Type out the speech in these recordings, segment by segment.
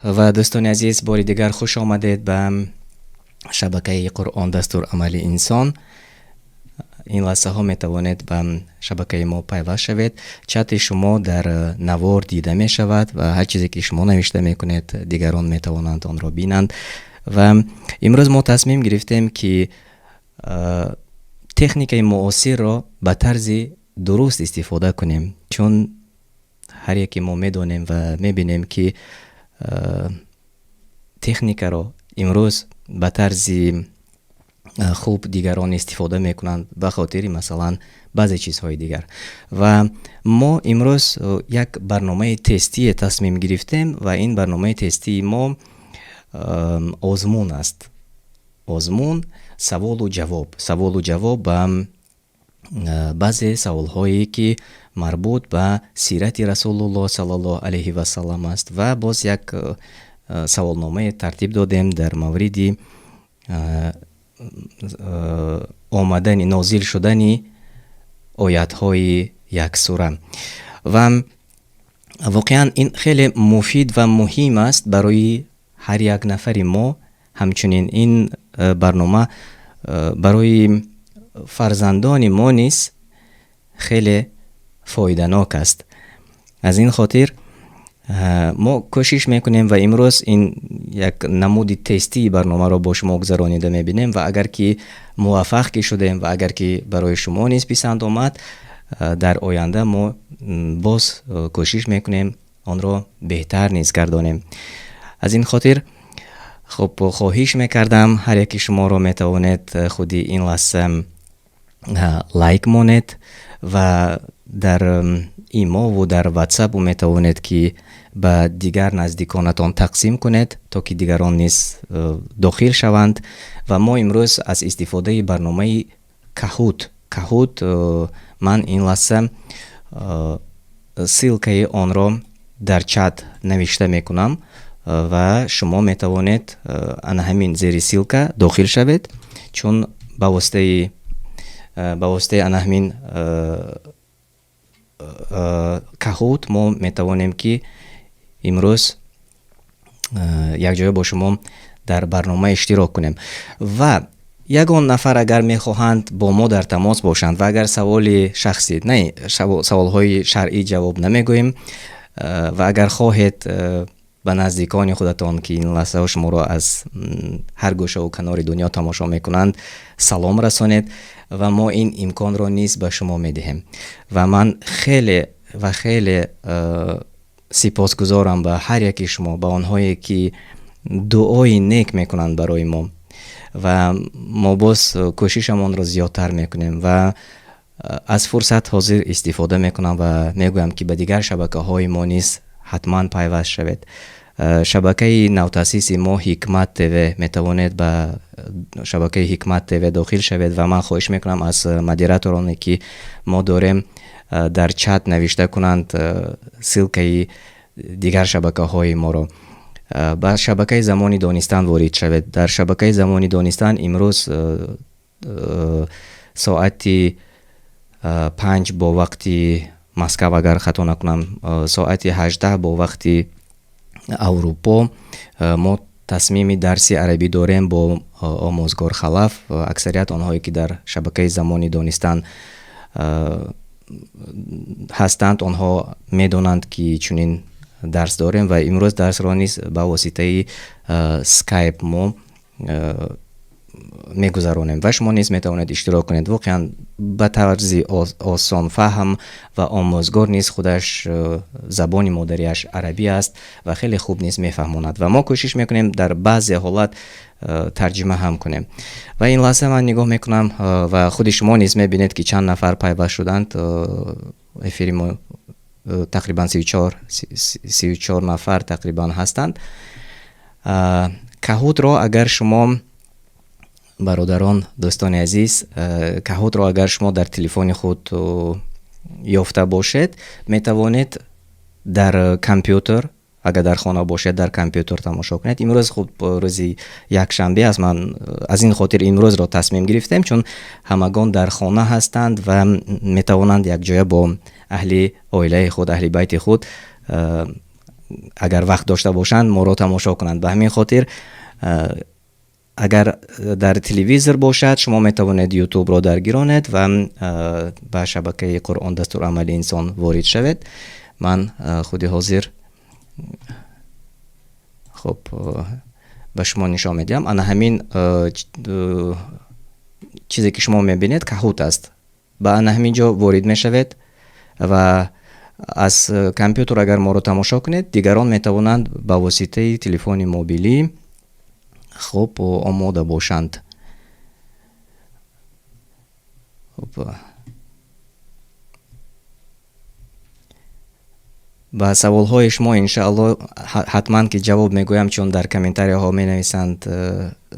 Ва дӯстони азиз, бори дигар хуш омадед ба шабакаи «Қуръон дастурамали инсон». Ин лаҳзаҳо метавонед ба шабакаи мо пайваст шавед. Чати шумо дар навор дида мешавад ва ҳар чизе ки шумо навишта мекунед, дигарон метавонанд онро бинанд. Ва имрӯз мо тасмим гирифтем, ки техникаи муосирро ба тарзи дуруст истифода кунем, чун ҳар яке мо медонем ва мебинем, ки техникаро имрӯз ба тарзи хуб дигарон истифода мекунанд ба хотири, масалан, баъзе чизҳои дигар. Ва мо имрӯз як барномаи тестие тасмим гирифтем ва ин барномаи тестии мо озмун аст, озмун саволу ҷавоб, саволу ҷавоб ба баъзе саволҳое, ки марбут ба сирати Расулуллоҳ саллаллоҳу алайҳи васаллам аст. Ва боз як саволномае тартиб додем дар мавриди омадани, нозил шудани оятҳои як сура. Ва воқеан ин хеле муфид ва муҳим аст барои ҳар як нафари мо. Ҳамчунин ин барнома барои фарзандони мо низ хеле фоиданок аст. Аз ин хотир мо кӯшиш мекунем ва имрӯз ин як намуди тестии барномаро бо шумо гузаронида мебинем. Ва агар ки муваффақ ки шудем ва агар ки барои шумо низ писанд омад, дар оянда мо боз кӯшиш мекунем онро беҳтар низ гардонем. Аз ин хотир, хуб, хоҳиш мекардам ҳар яки шуморо, метавонед худи ин лаҳза лайк монед ва дар имову дар ватсапу метавонед, ки ба дигар наздиконатон тақсим кунед, то ки дигарон низ дохил шаванд. Ва мо имрӯз аз истифодаи барномаи Kahoot. Kahoot, ман ин лаҳза ссылкаи онро дар чат навишта мекунам ва шумо метавонед ана ҳамин зери ссылка дохил шавед, чун ба воситаи ана ҳамин Kahoot мо метавонем, ки имрӯз якҷоя бо шумо дар барнома иштирок кунем. Ва ягон нафар агар мехоҳанд бо мо дар тамос бошанд ва агар саволи шахсӣ, не, саволҳои шаръӣ ҷавоб намегӯем, ва агар хоҳед ба наздикони худатон, ки ин лаҳзаҳо шуморо аз ҳар гӯшаву канори дунё тамошо мекунанд, салом расонед ва мо ин имконро низ ба шумо медиҳем. Ва ман хеле ва хеле сипосгузорам ба ҳар яки шумо, ба онҳое ки дуои нек мекунанд барои мо. Ва мо боз кӯшишамонро зиёдтар мекунем. Ва аз фурсат ҳозир истифода мекунам ва мегӯям, ки ба дигар шабакаҳои мо низ ҳатман пайваст шавед. Шабакаи навтаъсиси мо «Ҳикмат ТВ», метавонед ба шабакаи «Ҳикмат ТВ» дохил шавед. Ва ман хоҳиш мекунам аз модератороне, ки мо дорем, дар чат навишта кунанд ссылкаи дигар шабакаҳои моро. Ба шабакаи «Замони донистан» ворид шавед. Дар шабакаи «Замони донистан» имрӯз соати 5 бо вақти Москав, агар хато накунам, соати 18 бо вақти Аврупо мо тасмими дарси арабӣ дорем бо омӯзгор Халаф. Аксарият онҳое ки дар шабакаи «Замони донистан» ҳастанд, онҳо медонанд, ки чунин дарс дорем. Ва имрӯз дарсро низ ба воситаи скайп мо мегузаронем ва шумо низ метавонед иштирок кунед. Воқеан ба тарзи осонфаҳм ва омӯзгор низ худаш забони модариаш арабӣ аст ва хеле хуб низ мефаҳмонад. Ва мо кӯшиш мекунем дар баъзе ҳолат тарҷима ҳам кунем. Ва ин лаҳза ман нигоҳ мекунам ва худи шумо низ мебинед, ки чанд нафар пайваст шуданд. Эфири мо тақрибан 34 нафар тақрибан ҳастанд. Kahoot-ро агар шумо, бародарон, дӯстони азиз, Kahoot-ро агар шумо дар телефони худ ёфта бошед, метавонед дар компютер, агар дар хона бошед, дар компютер тамошо кунед. Имрӯз, хуб, рӯзи якшанбе аст. Ман аз ин хотир имрӯзро тасмим гирифтем, чун ҳамагон дар хона ҳастанд ва метавонанд якҷоя бо аҳли оилаи худ, аҳли байти худ. Агар вақт дошта бошанд, моро тамошо кунанд. Ба ҳамин хотир, агар дар телевизор бошад, шумо метавонед YouTube-ро даргиронед ва ба шабакаи Қуръон дастурамали инсон ворид шавед. Ман худи ҳозир хуб ба шумо нишон медиҳам. Ана ҳамин чизе ки шумо мебинед, Kahoot аст. Ба ана ҳамин ҷо ворид мешавед ва аз компютер агар моро тамошо кунед, дигарон метавонанд ба воситаи телефони мобилӣ хуб омода бошанд. Хуб, ба саволҳои шумо иншааллоҳ ҳатман ки ҷавоб мегӯям, чун дар комментарияҳо менависанд,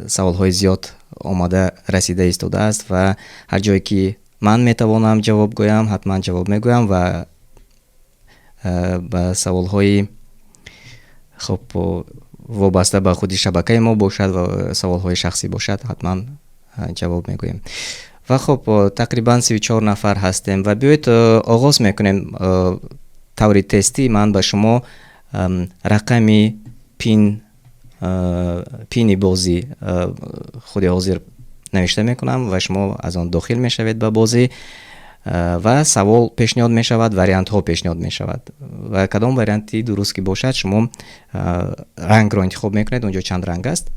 саволҳои зиёд омада расида истодааст ва ҳар ҷое ки ман метавонам ҷавоб гӯям, ҳатман ҷавоб мегӯям ва ба саволҳои хуб вобаста ба худи шабакаи мо бошад ва саволҳои шахсӣ бошад, ҳатман ҷавоб мегӯем. Ва хуб, тақрибан 34 нафар ҳастем ва биёед оғоз мекунем. Таври тестӣ ман ба шумо рақами пини бозӣ худи ҳозир навишта мекунам ва шумо аз он дохил мешавед ба бозӣ ва савол пешниҳод мешавад, вариантҳо пешниҳод мешавад ва кадом варианти дуруст ки бошад, шумо рангро интихоб мекунед. Онҷо чанд ранг аст,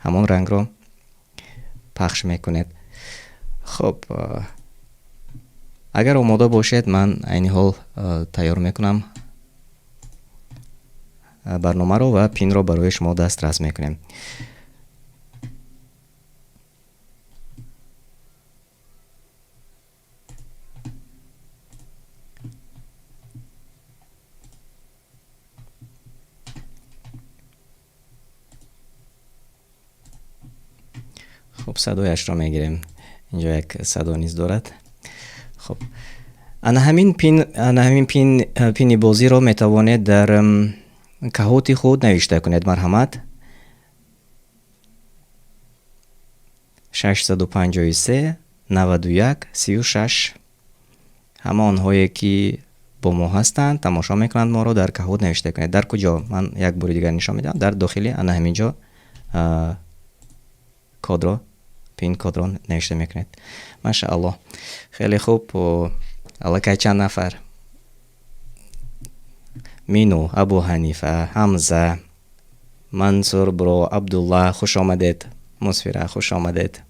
ҳамон рангро пахш мекунед. Хуб, агар омода бошед, ман айни ҳол тайёр мекунам барномаро ва пинро барои шумо дастрас мекунем. Хуб, садояшро мегирем. Инҷо як садо низ дорад. Хуб, ана ҳамин пин, ана ҳамин пин, пини бозиро метавонед дар Kahoot-и худ навишта кунед. Марҳамат. 653 91 36. Ҳама онҳое ки бо мо ҳастанд, тамошо мекунанд моро, дар Kahoot навишта кунед. Дар куҷо? Ман як бори дигар нишон медиҳам. Дар дохили ана ҳамин ҷо кодро, пин кодро навишта мекунед. Машааллоҳ, хеле хуб. Аллакай чанд нафар? Мину, Абу Ҳанифа, Ҳамза, Мансур бро, Абдулла, хуш омадед. Мусфира, хуш омадед.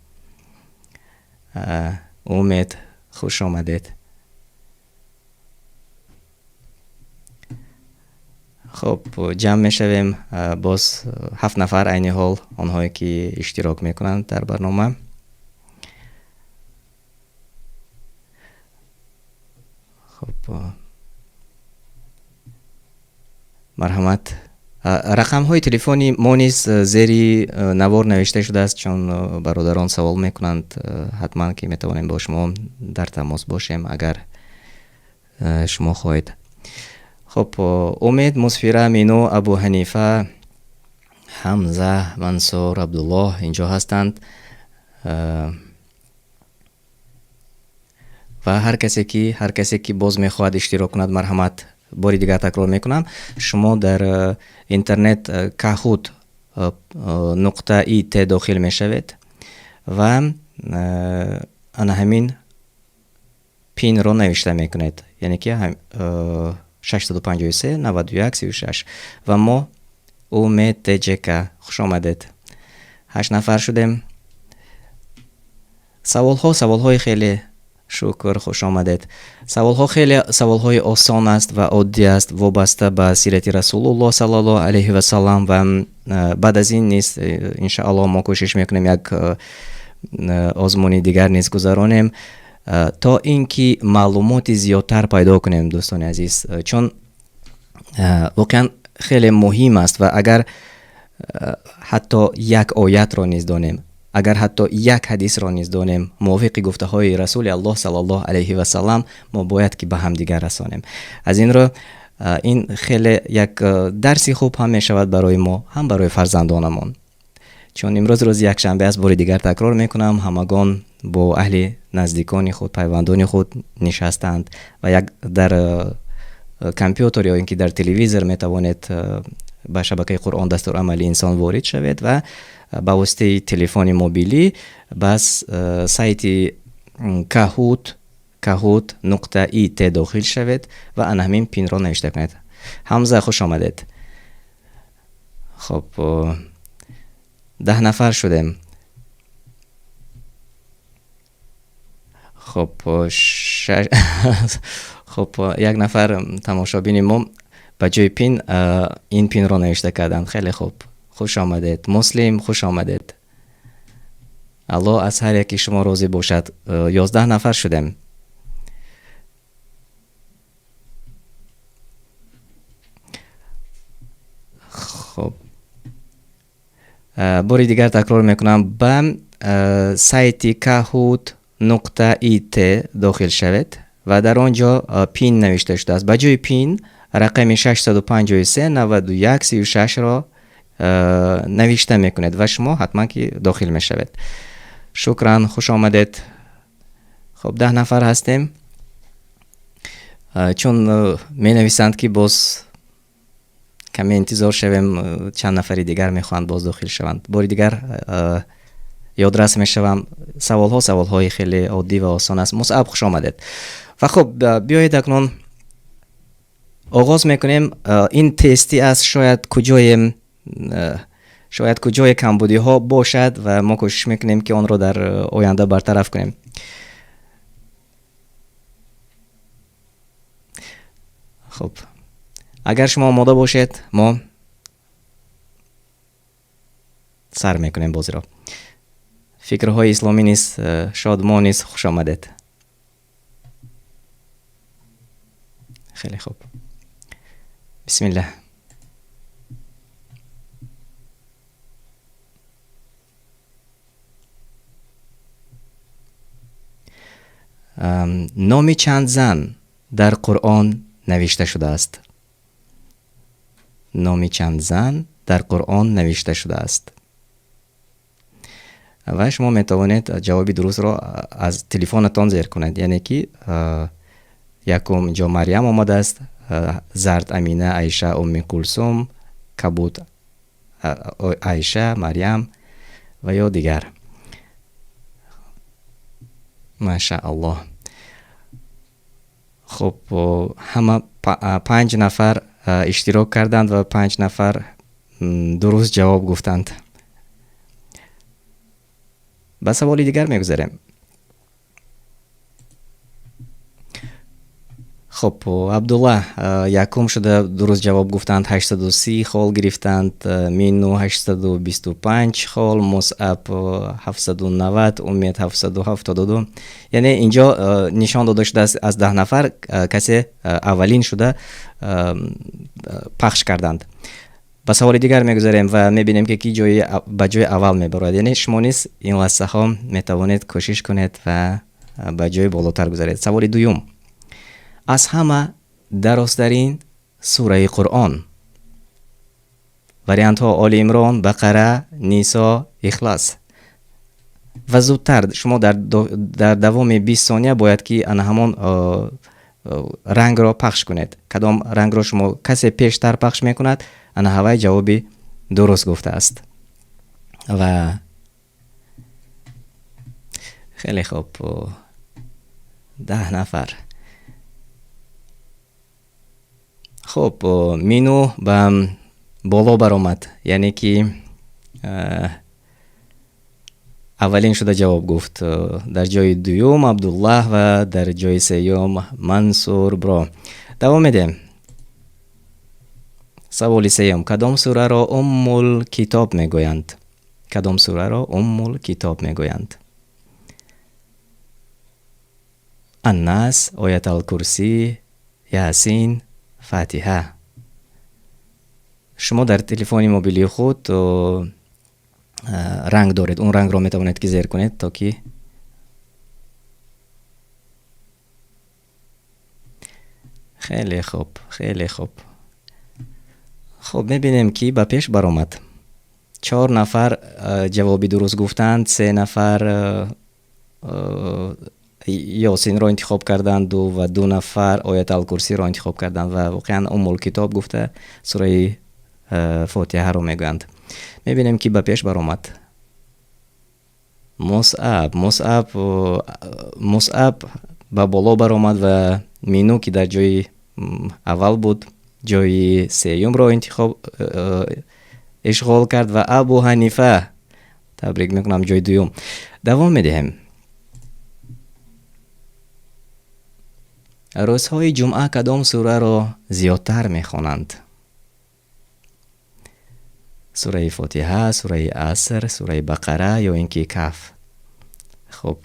Умед, хуш омадед. Хуб, ҷамъ мешавем. Боз 7 нафар айни ҳол онҳое ки иштирок мекунанд дар барнома. Хуб, марҳамат. Рақамҳои телефони мо низ зери навор навишта шудааст, чун бародарон савол мекунанд, ҳатман ки метавонем бо шумо дар тамос бошем, агар шумо хоҳед. Хуб, Умед, Мусфира, Мину, Абу Ҳанифа, Ҳамза, Мансур, Абдуллоҳ инҷо ҳастанд. Ва ҳар касе ки боз мехоҳад иштирок кунад, марҳамат. Бори дигар такрор мекунам, шумо дар интернет Kahoot нуқта it дохил мешавед ва ана ҳамин пинро навишта мекунед, яъне ки 653 91 36. Ва мо Умед ТЖК, хуш омадед. 8 нафар шудем. Саволҳо, саволҳои хеле шукр, хуш омадед. Саволҳо хеле саволҳои осон аст ва оддӣ аст, вобаста ба сирати Расулуллоҳ саллаллоҳу алайҳи васаллам. Ва баъд аз ин низ иншааллоҳ мо кӯшиш мекунем як озмуни дигар низ гузаронем, то ин ки маълумоти зиёдтар пайдо кунем, дӯстони азиз, чун воқеан хеле муҳим аст. Ва агар ҳатто як оятро низ донем, агар ҳатто як ҳадисро низ донем, мувофиқи гуфтаҳои Расули Аллоҳ саллаллоҳу алайҳи васаллам, мо бояд ки ба ҳамдигар расонем. Аз ин рӯ ин хеле як дарси хуб ҳам мешавад барои мо, ҳам барои фарзандонамон. Чун имрӯз рӯзи якшанбе аст, бори дигар такрор мекунам, ҳамагон бо аҳли наздикони худ, пайвандони худ нишастанд ва як дар компютер ё ин ки дар телевизор метавонед ба шабакаи Қуръон дастурамали инсон ворид шавед ва ба воситаи телефони мобилӣ ба сайти Kahoot kahoot.it дохил шавед ва ана ҳамин пинро навишта кунед. Ҳамза, хуш омадед. Хоб, 10 нафар шудем. Хоб, хоб, як нафар тамошобини мо ба ҷои пин ин пинро навишта карданд. Хеле хуб, хуш омадед. Муслим, хуш омадед. Аллоҳ аз ҳар яки шумо розӣ бошад. 11 нафар шудем. Хоб, бори дигар такрор мекунам, ба сайти kahoot.it дохил шавед ва дар он ҷо пин навишта шудааст. Ба ҷои пин рақами 653 91 36-ро навишта мекунед ва шумо ҳатман ки дохил мешавед. Шукран, хуш омадед. Хоб, 10 нафар ҳастем. Чун менависанд, ки боз каме интизор шавем, чанд нафари дигар мехоҳанд боз дохил шаванд. Бори дигар ёдрас мешавам, саволҳо саволҳои хеле оддӣ ва осон аст. Мусаб, хуш омадед. Ва хуб, биёед, акнун оғоз мекунем. Ин тестӣ аст, шояд куҷое камбудиҳо бошад ва мо кӯшиш мекунем, ки онро дар оянда бартараф кунем. Хуб, агар шумо омода бошед, мо сар мекунем бозиро. Фикрҳои исломӣ низ, Шодмон низ, хуш омадед. Хеле хуб, бисмиллаҳ. Номи чанд зан дар Қуръон навишта шудааст? Номи чанд зан дар Қуръон навишта шудааст? Ва шумо метавонед ҷавоби дурустро аз телефонатон зер кунед, яъне ки якум инҷо Марьям омадааст, зард Амина, Айша, Умми Кулсум, кабуд Айша, Марьям ва ё дигар. Машааллоҳ. Хуб, ҳама панҷ нафар иштирок карданд ва панҷ нафар дуруст ҷавоб гуфтанд. Ба саволи дигар мегузарем. Хуб, Абдулла якум шуда дуруст ҷавоб гуфтанд, 830 хол гирифтанд, Мину 825 хол, Мусаб 790, Умед 772. Яъне инҷо нишон дода шудааст, аз 10 нафар касе аввалин шуда пахш карданд. Ба саволи дигар мегузарем ва мебинем, ки ки ба ҷои аввал мебарояд. Яъне шумо низ ин лаҳзаҳо метавонед кӯшиш кунед ва ба ҷои болотар гузаред. Саволи дуюм: аз ҳама дарозтарин сураи Қуръон? Вариантҳо: Оли Имрон, Бақара, Нисо, Ихлас. Ва зудтар шумо дар давоми 20 сония бояд ки ана ҳамон рангро пахш кунед. Кадом рангро шумо касе пештар пахш мекунад, ана ҳавай ҷавоби дуруст гуфтааст. Ва хеле хуб, 10 нафар. Хуб, Мину ба боло баромад, яъне ки аввалин шуда ҷавоб гуфт. Дар ҷои дуюм Абдуллаҳ ва дар ҷои сеюм Мансур бро. Давом медиҳем. Саволи сеюм: кадом сураро Уммул Китоб мегӯянд? Кадом сураро Уммул Китоб мегӯянд? Аннас, Ояталкурсӣ, Ясин, Фатиҳа. Шумо дар телефони мобилии худ ранг доред, он рангро метавонед ки зер кунед, то ки хеле хуб, хеле хуб. Хуб, мебинем, ки ба пеш баромад. Чор нафар ҷавоби дуруст гуфтанд, се нафар. Ёсинро интихоб карданд ва 2 нафар Оятулкурсиро интихоб карданд ва воқеан Уммулкитоб гуфта сураи Фотиҳаро мегӯянд. Мебинем, ки ба пеш баромад. Мусъаб, Мусъаб, Мусъаб ба боло баромад ва Мину, ки дар ҷои аввал буд, ҷои сеюмро ишғол кард ва Абу Ҳанифа, табрик мекунам, ҷои дуюм. Давом медиҳем. Рӯзҳои ҷумъа кадом сураро зиёдтар мехонанд? Сураи Фотиҳа, сураи Аср, сураи Бақара ё ин ки Каҳф? Хуб,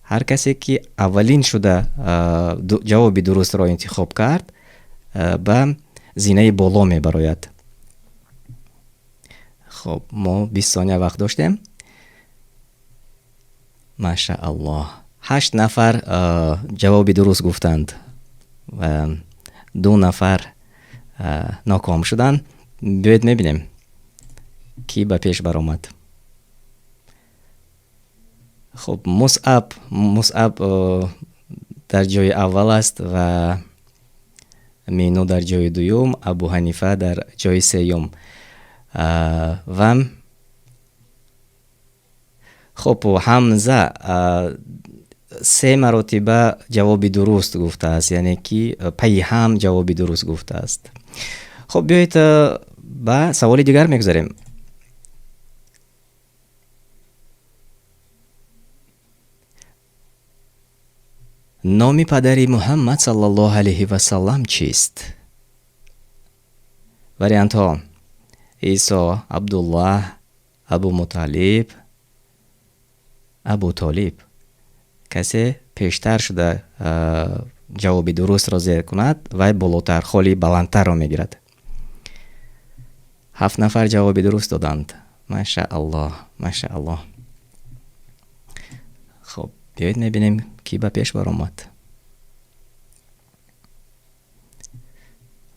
ҳар касе ки аввалин шуда ҷавоби дурустро интихоб кард, ба зинаи боло мебарояд. Хуб, мо 20 сония вақт доштем. Машааллоҳ. 8 нафар ҷавоби дуруст гуфтанд ва 2 нафар ноком шуданд. Биёед мебинем, ки ба пеш баромад. Хуб, Мусъаб дар ҷои аввал аст ва Мину дар ҷои дуюм, Абу Ҳанифа дар ҷои сеюм. Ва хуб, Ҳамза 3 маротиба ҷавоби дуруст гуфтааст, яъне ки пайи ҳам ҷавоби дуруст гуфтааст. Хуб, биёед ба саволи дигар мегузарем. Номи падари Муҳаммад саллаллоҳу алайҳи васаллам чист? Вариантҳо: Исо, Абдуллаҳ, Абу Муталиб, Абу Толиб. Касе пештар шуда ҷавоби дурустро зер кунад, вай болотар, холи баландтарро мегирад. 7 нафар ҷавоби дуруст доданд. Машааллоҳ, машааллоҳ. Хуб, биёед мебинем, ки ба пеш баромад.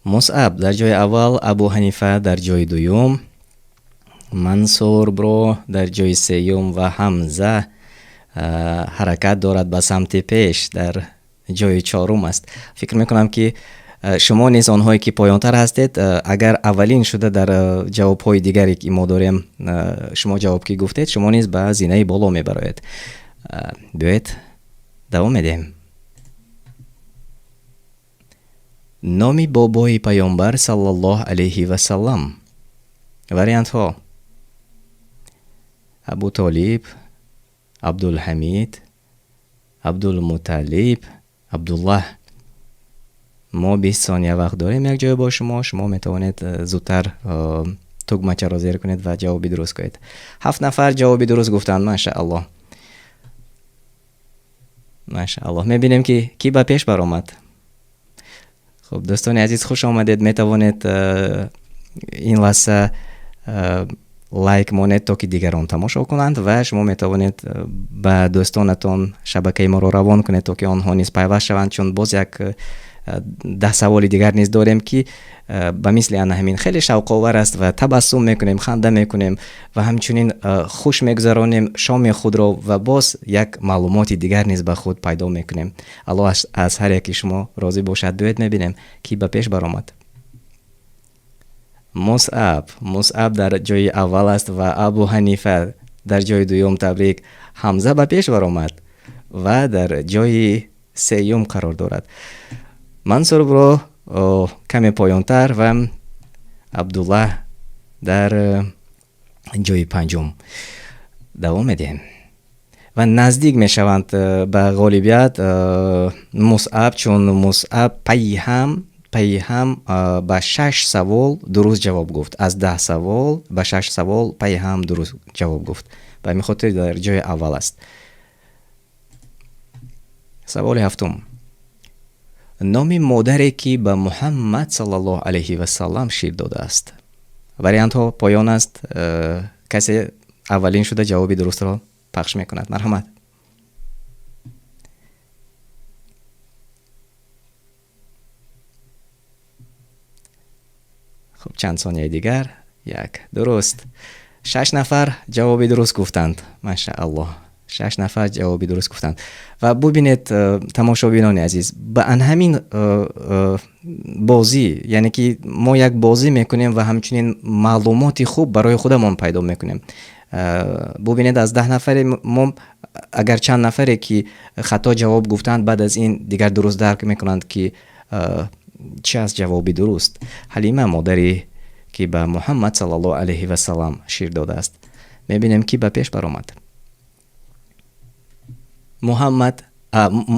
Мусъаб дар ҷои аввал, Абу Ҳанифа дар ҷои дуюм, Мансур бро дар ҷои сеюм ва Ҳамза ҳаракат дорад ба самти пеш, дар ҷои чорум аст. Фикр мекунам, ки шумо низ, онҳое ки поёнтар ҳастед, агар аввалин шуда дар ҷавобҳои дигаре ки мо дорем, шумо ҷавоб ки гуфтед, шумо низ ба зинаи боло мебароед. Биёед давом медиҳем. Номи бобои паёмбар саллаллоҳу алайҳи васаллам. Вариантҳо: Абу Толиб, Абдулҳамид, Абдулмуталиб, Абдуллаҳ. Мо 20 сония вақт дорем якҷоя бо шумо. Шумо метавонед зудтар тугмачаро зер кунед ва ҷавоби дуруст кунед. 7 нафар ҷавоби дуруст гуфтанд. Машааллоҳ, машааллоҳ. Мебинем, ки кӣ ба пеш баромад. Хуб, дӯстони азиз, хуш омадед. Метавонед ин лаҳза лайк монед, то ки дигарон тамошо кунанд, ва шумо метавонед ба дӯстонатон шабакаи моро равон кунед, то ки онҳо низ пайваст шаванд, чун боз як 10 саволи дигар низ дорем, ки ба мисли ана ҳамин хеле шавқовар аст ва табассум мекунем, ханда мекунем ва ҳамчунин хуш мегузаронем шоми худро ва боз як маълумоти дигар низ ба худ пайдо мекунем. Аллоҳ аз ҳар яки шумо розӣ бошад. Биёед мебинем, ки ба пеш баромад. Мусъаб, Мусъаб дар ҷои аввал аст ва Абу Ҳанифа дар ҷои дуюм. Табрик. Ҳамза ба пеш баромад ва дар ҷои сеюм қарор дорад. Мансур бро каме поёнтар ва Абдуллаҳ дар ҷои панҷум. Давом медиҳем ва наздик мешаванд ба ғолибият Мусъаб, чун Мусъаб пайи ҳам ба 6 савол дуруст ҷавоб гуфт. Аз 10 савол ба 6 савол пайи ҳам дуруст ҷавоб гуфт. Ба ҳамин хотир дар ҷои аввал аст. Саволи ҳафтум. Номи модаре, ки ба Муҳаммад саллаллоҳу алайҳи васаллам шир додааст. Вариантҳо поён аст. Касе аввалин шуда ҷавоби дурустро пахш мекунад. Марҳамат. Хуб, чанд сонияи дигар. Як. Дуруст. 6 нафар ҷавоби дуруст гуфтанд. Машааллоҳ. Шаш нафар ҷавоби дуруст гуфтанд. Ва бубинед, тамошобинони азиз, ба ан ҳамин бозӣ, яъне ки мо як бозӣ мекунем ва ҳамчунин маълумоти хуб барои худамон пайдо мекунем. Бубинед, аз 10 нафаре мо агар чанд нафаре ки хато ҷавоб гуфтанд, баъд аз ин дигар дуруст дарк мекунанд ки чӣ аст ҷавоби дуруст. Ҳалима модаре ки ба Муҳаммад саллаллоҳу алайҳи ва саллам шир додааст. Мебинем ки ба пеш баромад. Муҳаммад,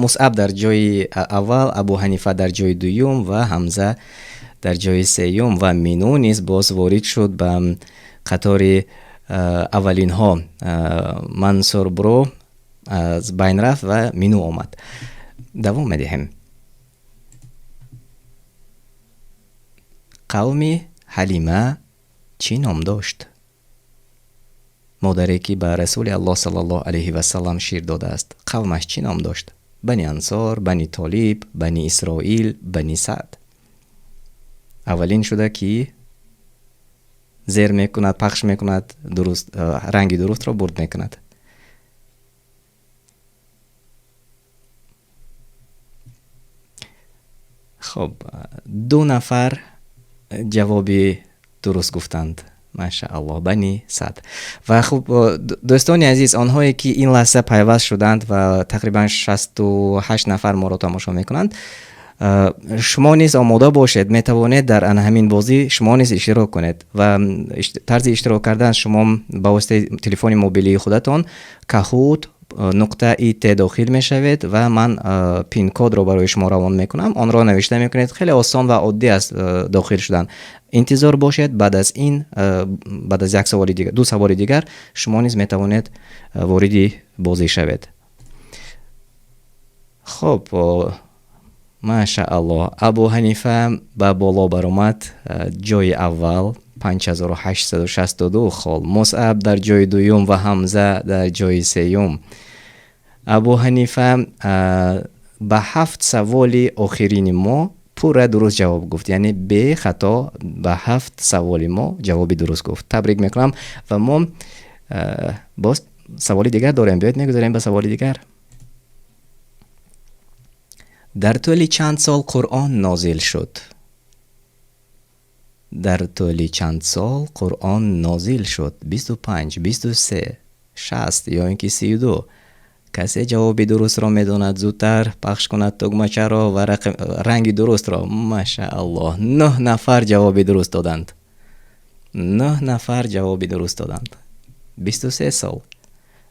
Мусъаб дар ҷои аввал, Абу Ҳанифа дар ҷои дуюм ва Ҳамза дар ҷои сеюм ва Минӯ низ боз ворид шуд ба қатори аввалинҳо. Мансур Бро аз байн рафт ва Минӯ омад. Давом медиҳем. Қавми Ҳалима чӣ ном дошт? Модаре ки ба Расули Аллоҳ саллаллоҳу алайҳи ва саллам шир додааст, қавмаш чӣ ном дошт? Бани Ансор, Бани Толиб, Бани Исроил, Бани Саъд. Аввалин шуда ки зер мекунад, пахш мекунад, дуруст, ранги дурустро бурд мекунад. Хоб, 2 нафар ҷавоби дуруст гуфтанд. Машааллоҳ, Бани Саъд. Ва хуб, дӯстони азиз, онҳое ки ин лаҳза пайваст шуданд ва тақрибан 68 нафар моро тамошо мекунанд, шумо низ омода бошед, метавонед дар ана ҳамин бозӣ шумо низ иштирок кунед ва тарзи иштирок кардан шумо ба воситаи телефони мобилии худатон Kahoot нуқта ит дохил мешавед ва ман пин-кодро барои шумо равон мекунам, онро навишта мекунед. Хеле осон ва оддӣ аст дохил шудан. Интизор бошед, баъд аз ин, баъд аз як саволи дигар, ду саволи дигар шумо низ метавонед вориди бозӣ шавед. Хоб, машааллоҳ, Абу Ҳанифа ба боло баромад, ҷои аввал 5862 хол, Мусъаб дар ҷои дуюм ва Ҳамза дар ҷои сеюм. Абу Ҳанифа ба 7 саволи охирини мо пурра дуруст ҷавоб гуфт, яъне бехато ба 7 саволи мо ҷавоби дуруст гуфт. Табрик мекунам ва мо боз саволи дигар дорем. Биёед мегузарем ба саволи дигар. Дар тӯли чанд сол Қуръон нозил шуд? Дар тӯли чанд сол Қуръон нозил шуд? 25, 23, 60 ё ин ки 32? Касе ҷавоби дурустро медонад, зудтар пахш кунад тугмачаро ва ранги дурустро. Машааллоҳ, 9 нафар ҷавоби дуруст доданд. 9 нафар ҷавоби дуруст доданд. 23 сол.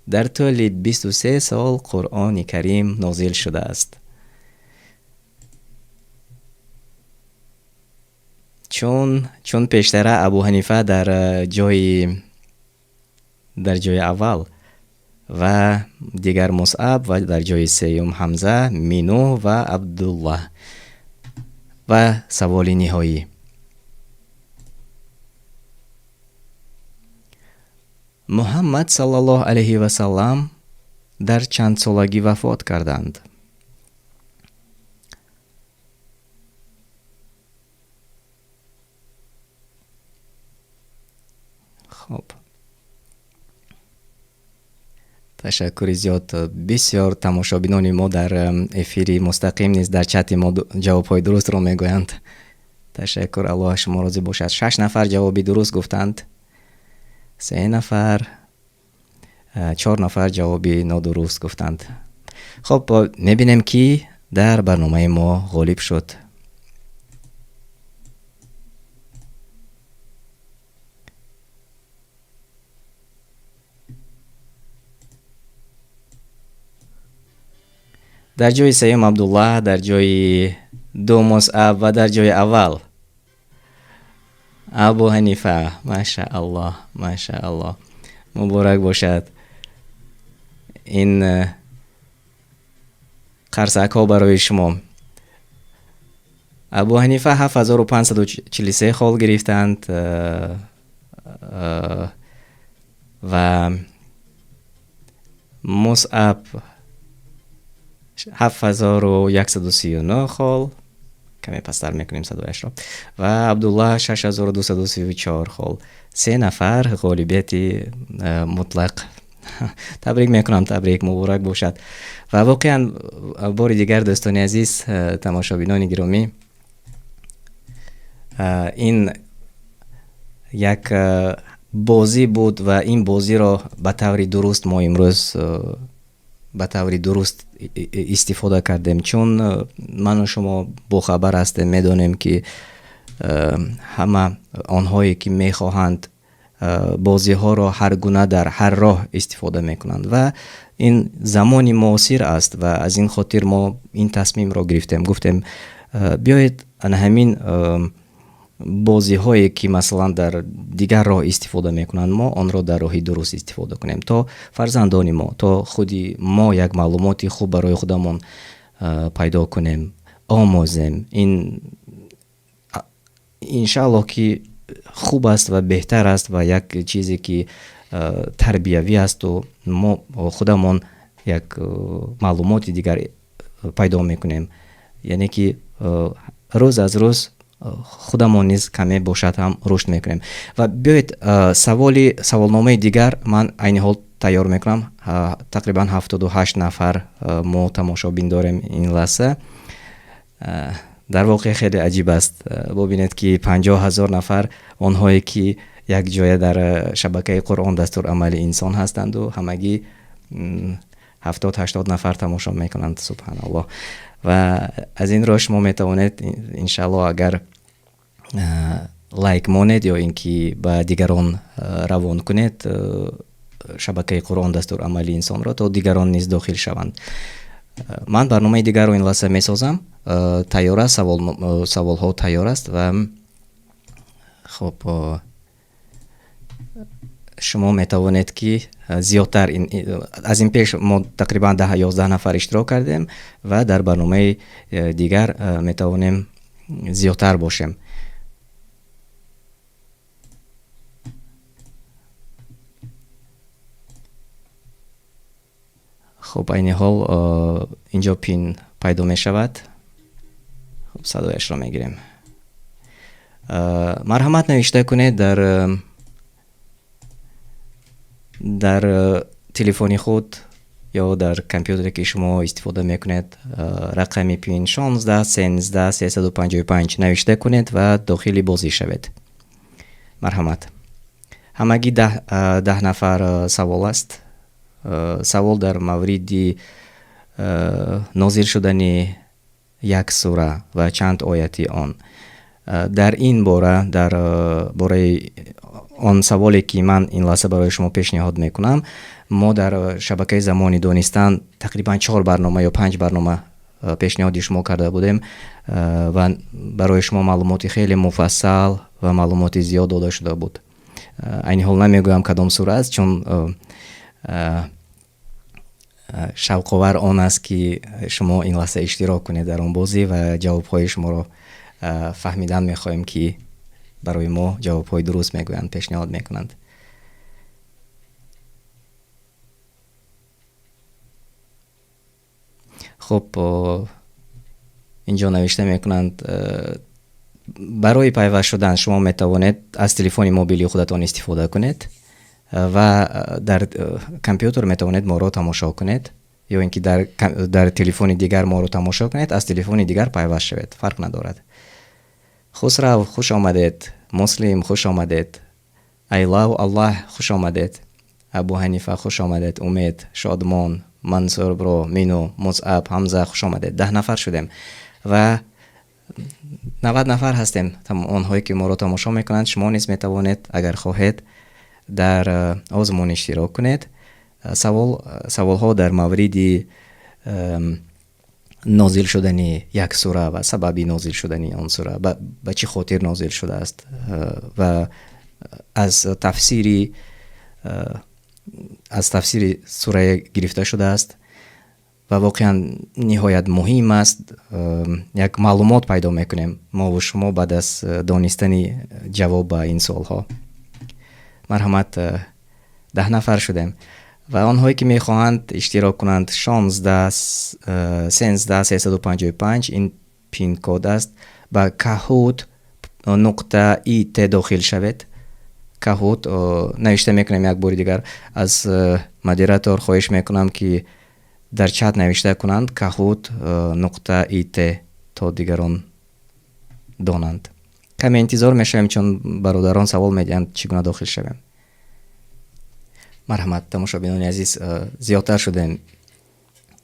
Дар тӯли 23 сол Қуръони Карим нозил шудааст. Чун пештара Абу Ҳанифа дар ҷои аввал ва дигар Мусъаб ва дар ҷои сеюм Ҳамза, Минӯ ва Абдуллаҳ. Ва саволи ниҳоӣ. Муҳаммад саллаллоҳу алайҳи ва саллам дар чанд солагӣ вафот карданд? Хоб. Ташаккури зиёд. Бисёр тамошобинони мо дар эфири мустақим низ дар чати мо ҷавобҳои дурустро мегӯянд. Ташаккур, Аллоҳ аз шумо розӣ бошад. 6 нафар ҷавоби дуруст гуфтанд. 3 нафар, 4 нафар ҷавоби нодуруст гуфтанд. Хоб, мебинем ки дар барномаи мо ғолиб шуд. Дар ҷои сеюм Абдуллаҳ, дар ҷои дуюм Мусъаб ва дар ҷои аввал Абу Ҳанифа. Машааллоҳ, машааллоҳ, муборак бошад. Ин қарсакҳо барои шумо. Абу Ҳанифа 7543 хол гирифтанд ва Мусъаб 7139 хол, каме пасттар мекунем садояшро, ва Абдуллаҳ 6234 хол. 3 нафар ғолибияти мутлақ Табрик мекунам, табрик, муборак бошад. Ва воқеан бори дигар, дӯстони азиз, тамошобинони гиромӣ, ин як бозӣ буд ва ин бозиро ба таври дуруст мо имрӯз ба таври дуруст истифода кардем, чун ману шумо бохабар ҳастем, медонем, ки ҳама онҳое ки мехоҳанд бозиҳоро ҳар гуна дар ҳар роҳ истифода мекунанд ва ин замони муосир аст ва аз ин хотир мо ин тасмимро гирифтем, гуфтем, биёед ана ҳамин бозиҳое ки масалан дар дигар роҳ истифода мекунанд, мо онро дар роҳи дуруст истифода кунем, то фарзандони мо, то худи мо як маълумоти хуб барои худамон пайдо кунем, омӯзем. Ин иншааллоҳ ки хуб аст ва беҳтар аст ва як чизе ки тарбиявӣ асту мо худамон як маълумоти дигар пайдо мекунем, яъне ки рӯз аз рӯз худамон низ каме бошад ҳам рушд мекунем. Ва биёед, саволи саволномаи дигар ман айни ҳол тайёр мекунам. Тақрибан 78 нафар мо тамошобин дорем ин лаҳза. Дар воқеъ хеле аҷиб аст, бубинед, ки 50 000 нафар онҳое ки якҷоя дар шабакаи Қуръон дастурамали инсон ҳастанду ҳамагӣ 70-80 нафар тамошо мекунанд. Субҳаналлоҳ. Ва аз ин роҳ шумо метавонед, иншааллоҳ, агар лайк монед ё ин ки ба дигарон равон кунед шабакаи Қуръон дастурамали инсонро, то дигарон низ дохил шаванд. Ман барномаи дигарро ин лаҳза месозам, тайёр аст, саволҳо тайёр аст ва хуб, шумо метавонед ки зиёдтар. Аз ин пеш мо тақрибан 10-11 нафар иштирок кардем ва дар барномаи дигар метавонем зиёдтар бошем. Хуб, айни ҳол инҷо пин пайдо мешавад. Хуб, садояшро мегирем. Марҳамат, навишта кунед дар телефони худ ё дар компютере ки шумо истифода мекунед, рақами пин 16 13 355 навишта кунед ва дохили бозӣ шавед. Марҳамат, ҳамагӣ 10 нафар. Савол аст, савол дар мавриди нозил шудани як сура ва чанд ояти он. Дар ин бора, дар бораи он саволе ки ман ин лаҳза барои шумо пешниҳод мекунам, мо дар шабакаи Замони Донистан тақрибан чор барнома ё панҷ барнома пешниҳоди шумо карда будем ва барои шумо маълумоти хеле муфассал ва маълумоти зиёд дода шуда буд. Айни ҳол намегӯям, кадом сура аст, чун шавқовар он аст, ки шумо ин лаҳза иштирок кунед дар он бозӣ ва ҷавобҳои шуморо фаҳмидан мехоҳем, ки барои мо ҷавобҳои дуруст мегӯянд, пешниҳод мекунанд. Хуб, инҷо навишта мекунанд: барои пайваст шудан шумо метавонед аз телефони мобилии худатон истифода кунед ва дар компютер метавонед моро тамошо кунед ё ин ки дар телефони дигар моро тамошо кунед, аз телефони дигар пайваст шавед, фарқ надорад. Хусрав, хуш омадед. Муслим, хуш омадед. Айлав Аллаҳ, хуш омадед. Абу Ҳанифа, хуш омадед. Умед, Шодмон, Мансур бро, Мину, Мусаб, Ҳамза, хуш омадед. 10 нафар шудем ва 90 нафар ҳастем онҳое ки моро тамошо мекунанд. Шумо низ метавонед, агар хоҳед, дар озмун иштирок кунед. Саволҳо дар мавриди нозил шудани як сура ва сабаби нозил шудани он сура, ба чӣ хотир нозил шудааст ва аз тафсири сурае гирифта шудааст ва воқеан ниҳоят муҳим аст. Як маълумот пайдо мекунем мову шумо баъд аз донистани ҷавоб ба ин суолҳо. Марҳамат, 10 нафар шудем ва онҳое ки мехоҳанд иштирок кунанд, 16 13 355 ин пин-код аст. Ба kahoot.it дохил шавед. Kahoot навишта мекунем як бори дигар. Аз модератор хоҳиш мекунам, ки дар чат навишта кунанд Kahoot нуқта it, то дигарон донанд. Каме интизор мешавем, чун бародарон савол медиҳанд, чӣ гуна дохил шавем. Марҳамат, тамошобинони азиз, зиёдтар шудем.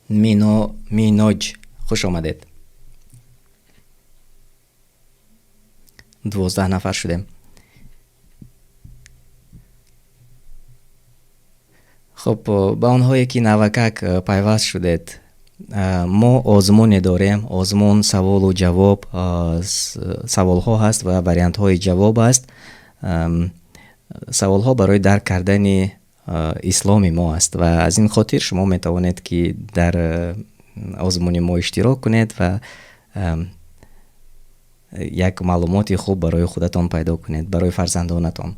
Мино, Миноҷ, хуш омадед. 12 нафар шудем. Хуб, ба онҳое ки навакак пайваст шудед, мо озмуне дорем. Озмун саволу ҷавоб, саволҳо ҳаст ва вариантҳои ҷавоб аст. Саволҳо барои дарк кардани исломи мо аст ва аз ин хотир шумо метавонед, ки дар озмуни мо иштирок кунед ва як маълумоти хуб барои худатон пайдо кунед, барои фарзандонатон,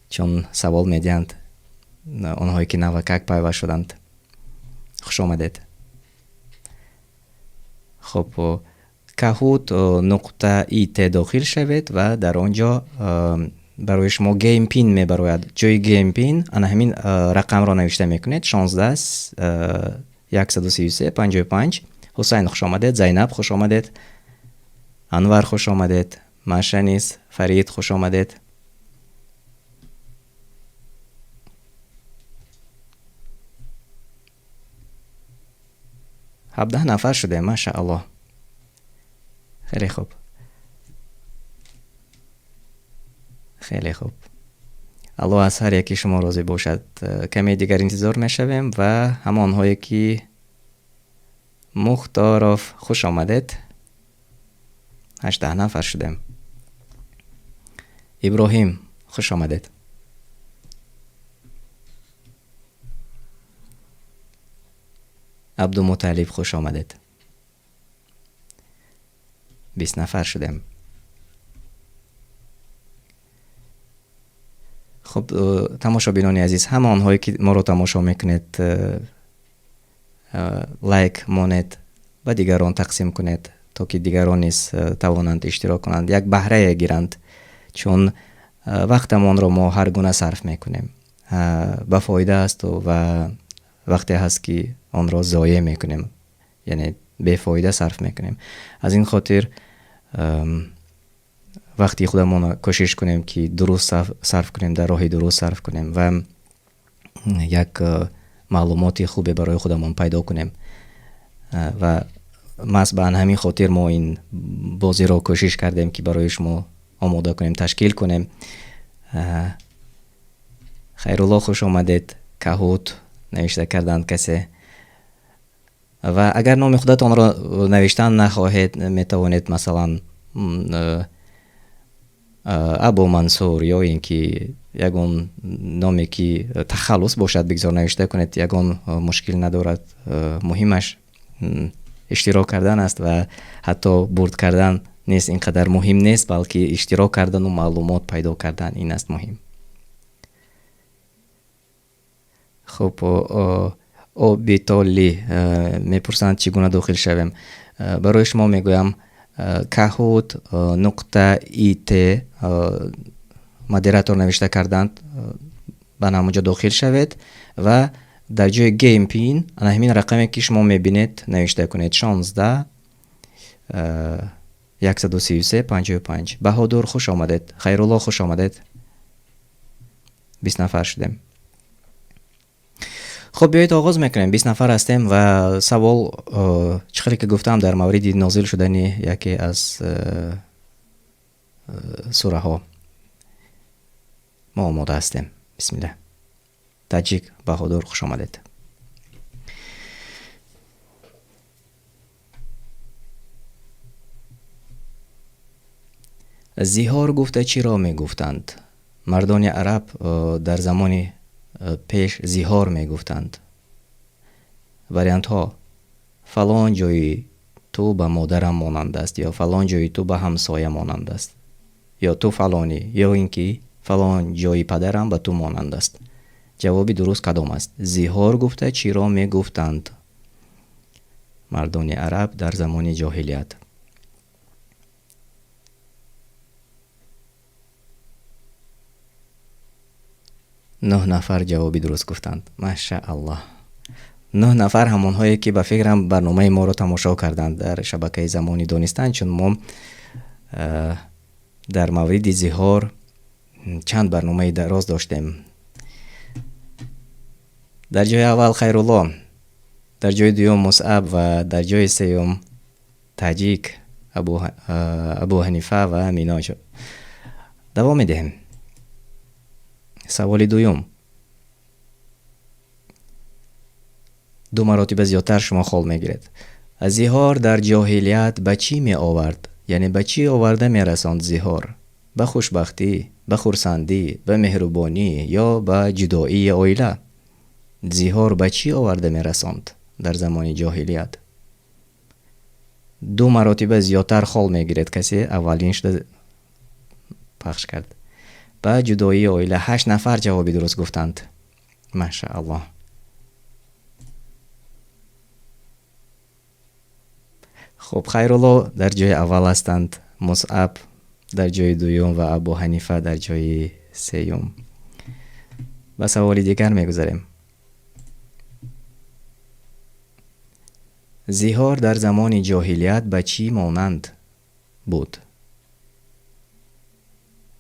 чун савол медиҳанд онҳое ки навакак пайваст шуданд. Хуш омадед. Хуб, Kahoot нуқта it дохил шавед ва дар он ҷо барои шумо game pin мебарояд. Ҷои game pin ана ҳамин рақамро навишта мекунед: 16 133 55. Ҳусайн, хуш омадед. Зайнаб, хуш омадед. Анвар, хуш омадед. Маша низ, Фарид, хуш омадед. 17 нафар шудем, машааллоҳ, хеле хуб, хеле хуб. Аллоҳ аз ҳар яки шумо розӣ бошад. Каме дигар интизор мешавем ва ҳамонҳое ки Мухторов, хуш омадед. 18 нафар шудем. Иброҳим, хуш омадед. Абдумуталиб, хуш омадед. 20 нафар шудем. Хуб, тамошобинони азиз, ҳама онҳое ки моро тамошо мекунед, лайк монед ва дигарон тақсим кунед, то ки дигарон низ тавонанд иштирок кунанд, як баҳрае гиранд, чун вақтамонро мо ҳар гуна сарф мекунем, ба фоида асту ва вақте ҳаст, ки онро зоеъ мекунем, яъне бефоида сарф мекунем. Аз ин хотир вақти худамонро кӯшиш кунем, ки дуруст сарф кунем, дар роҳи дуруст сарф кунем ва як маълумоти хубе барои худамон пайдо кунем. Ва маҳз ба ҳамин хотир мо ин бозиро кӯшиш кардем, ки барои шумо омода кунем, ташкил кунем. Хайрулло, хуш омадед. Kahoot навишта карданд касе. Ва агар номи худатонро навиштан нахоҳед, метавонед, масалан, Абу Мансур ё ин ки ягон номе ки тахаллус бошад, бигзор навишта кунед, ягон мушкил надорад. Муҳимаш иштирок кардан аст ва ҳатто бурд кардан нест, ин қадар муҳим нест, балки иштирок кардану маълумот пайдо кардан, ин аст муҳим. Хуб, Обитоли мепурсанд, чӣ гуна дохил шавем. Барои шумо мегӯям: Kahoot нуқта it, модератор навишта карданд, ба ҳамонҷо дохил шавед ва дар ҷои game pin ана ҳамин рақаме ки шумо мебинед навишта кунед: 16 133 55. Баҳодур, хуш омадед. Хайрулло, хуш омадед. 20 нафар шудем. Хуб, биёед оғоз мекунем. 20 нафар ҳастем ва савол, чӣ хеле ки гуфтам, дар мавриди нозил шудани яке аз сураҳо. Мо омода ҳастем. Бисмиллаҳ. Таҷик, Баҳодур, хуш омадед. Зиҳор гуфта чиро мегуфтанд мардони араб дар замони пеш? Зиҳор мегуфтанд. Вариантҳо: фалон ҷои ту ба модарам монанд аст, ё фалон ҷои ту ба ҳамсоя монанд аст, ё ту фалонӣ, ё ин ки фалон ҷои падарам ба ту монанд аст. Ҷавоби дуруст кадом аст? Зиҳор гуфта чиро мегуфтанд мардони араб дар замони ҷоҳилият? 9 нафар ҷавоби дуруст гуфтанд. Машааллоҳ. 9 нафар ҳамонҳое ки ба фикрам барномаи моро тамошо карданд дар шабакаи Замони Донистан, чун мо дар мавриди зиҳор чанд барномаи дароз доштем. Дар ҷои аввал Хайрулло, дар ҷои дуюм Мусъаб ва дар ҷои сеюм Таҷик, Абу Ҳанифа ва Миноҷ. Давом медиҳем. Саволи дуюм. Ду маротиба зиёдтар шумо хол мегиред. Зиҳор дар ҷоҳилият ба чӣ меовард? Яъне ба чӣ оварда мерасонд зиҳор? Ба хушбахтӣ, ба хурсандӣ, ба меҳрубонӣ ё ба ҷудоии оила? Зиҳор ба чӣ оварда мерасонд дар замони ҷоҳилият? Ду маротиба зиёдтар хол мегиред, касе аввалин шуда пахш кард. Ба ҷудоии оила 8 нафар ҷавоби дуруст гуфтанд. Машааллоҳ. Хуб, Хайрулло дар ҷои аввал ҳастанд, Мусъаб дар ҷои дуюм ва Абу Ҳанифа дар ҷои сеюм. Ба саволи дигар мегузарем. Зиҳор дар замони ҷоҳилият ба чӣ монанд буд?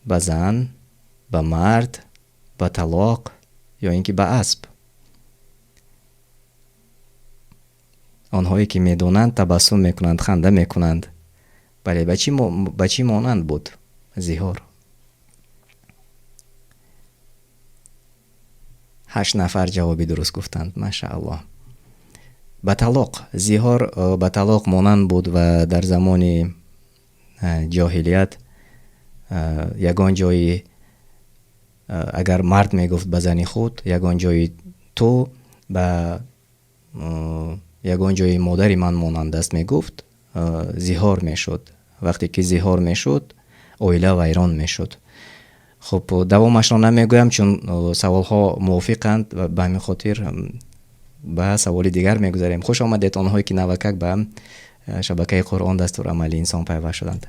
Ба зан, ба мард, ба талоқ ё ин ки ба асп? Онҳое ки медонанд табассум мекунанд, ханда мекунанд. Бале, ба чӣ монанд буд зиҳор? 8 нафар ҷавоби дуруст гуфтанд. Машааллоҳ. Ба талоқ. Зиҳор ба талоқ монанд буд ва дар замони ҷоҳилият ягон ҷои, агар мард мегуфт ба зани худ, ягон ҷои ту ба ягон ҷои модари ман монанд аст мегуфт, зиҳор мешуд. Вақте ки зиҳор мешуд, оила вайрон мешуд. Хуб, давомашро намегӯям, чун саволҳо мувофиқанд ва ба ҳамин хотир ба саволи дигар мегузарем. Хуш омадед онҳое ки навакак ба шабакаи Қуръон дастурамали инсон пайваст шуданд.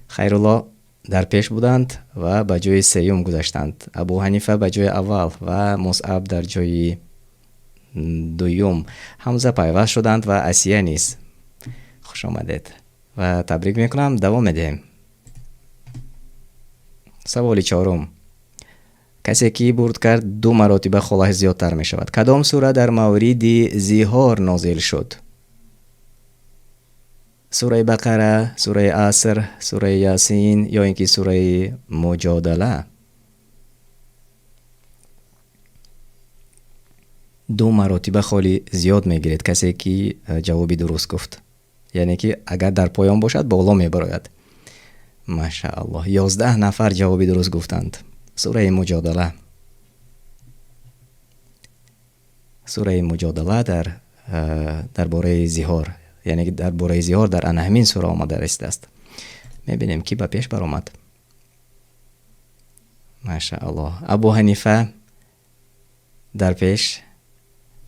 Хайрулло дар пеш буданд ва ба ҷои сеюм гузаштанд. Абу Ҳанифа ба ҷои аввал ва Мусъаб дар ҷои дуюм. Ҳамза пайваст шуданд ва Асия низ. Хуш омадед ва табрик мекунам. Давом медиҳем. Саволи чорум. Касе ки бурд кард, ду маротиба холаш зиёдтар мешавад. Кадом сура дар мавриди зиҳор нозил шуд? Сураи Бақара, сураи Аср, сураи Ясин ё ин ки сураи Муҷодала? Ду маротиба холи зиёд мегиред касе ки ҷавоби дуруст гуфт. Яъне ки агар дар поён бошад, боло мебарояд. Машааллоҳ, 11 нафар ҷавоби дуруст гуфтанд. Сураи Муҷодала. Сураи Муҷодала дар бораи зиҳор, яъне ки дар бораи зиҳор дар ана ҳамин сура омада расидааст. Мебинем ки ба пеш баромад. Машааллоҳ. Абу Ҳанифа дар пеш,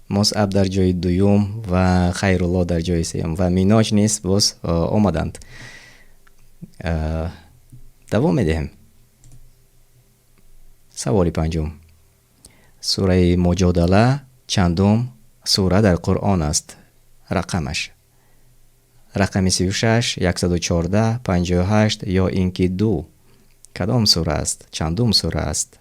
Мусъаб дар ҷои дуюм ва Хайрулло дар ҷои сеюм ва Миноҷ низ боз омаданд. Давом медиҳем. Саволи панҷум. Сураи Муҷодала чандум сура дар Қуръон аст? Рақамаш. Рақами 36, 114, 58 ё ин ки 2. Кадом сура аст? Чандум сура аст?